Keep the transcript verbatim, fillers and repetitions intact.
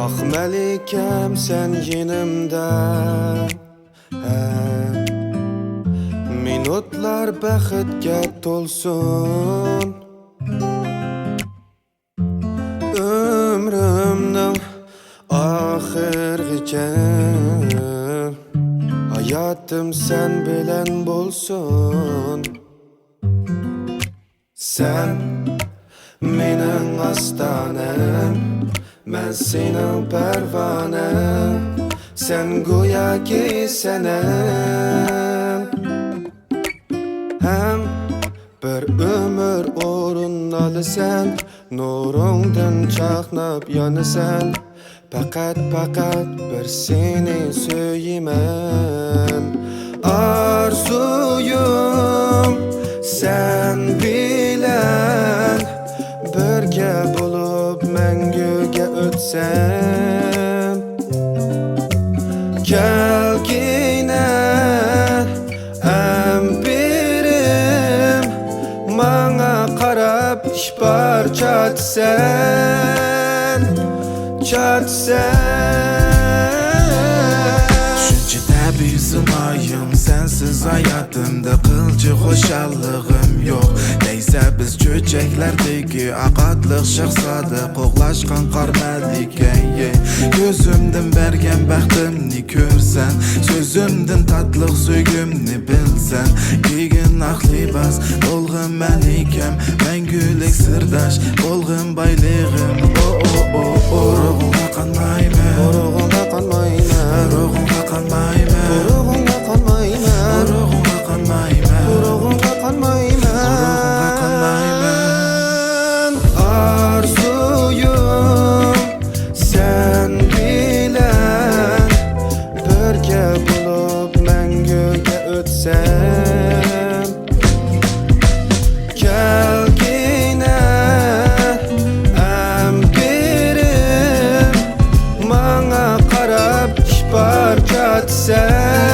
ئاھ، مەلىكەم، سەن يېنىمدا، ھە، مىنۇتلار بەختكە تولسۇن. ئۆمرۈمنىڭ ئاخىرىغىچە ھاياتىم سەن بىلەن بولسۇن. سەن مېنىڭ ئاستانەم، مەن سېنىڭ پەرۋانەڭ، سەن گوياكى سەنەم. ھەم بىر ئۆمۈر ئورۇن ئالىسەن، نۇرۇڭدىن چاقناپ يانىسەن. پەقەت، پەقەت بىر سېنى سۆيىمەن. ئارزۇيۇم سەن بىلەن بىرگە بولۇپ مەڭگۈگە ئۆتسەم. كەلگىنە ئەمپىرىم، ماڭا قاراپ ئىپار چاچىسەن، چاچىسەن. شۇنچە تەبىئىي سىمايىڭ، سەنسىز ھاياتىمدا قىلچە خۇشاللىقىم يوق. دەيسە بىز چۆچەكلەردىكى ئاق ئاتلىق شاھزادە، قوغلاشقان قار مەلىكە. كۆزۈمدىن بەرگەن بەختىمنى كۆرسەن، سۆزۈمدىن تاتلىق سۆيگۈمنى بىلسەن. كىيگىن ئاق لىباس، بولغىن مەلىكەم، مەڭگۈلۈك سىرداش، بولغىن بايلىقىم. ئو، ئو، ئو، ئو. ئۇرۇقۇڭغا قانمايمەن، ئۇرۇقۇڭغا قانمايمەن، ئۇرۇقۇڭغا قانمايمەن، ئۇرۇقۇڭغا قانمايمەن، ئۇرۇقۇڭغا قانمايمەن، ئۇرۇقۇڭغا قانمايمەن، ئۇرۇقۇڭغا قانمايمەن. ئارزۇيۇم سەن بىلەن بىرگە بولۇپ مەڭگۈگە ئۆتسەم. كەلگىنە ئەمپىرىم، ماڭا قاراپ ئىپار چاچىسەن.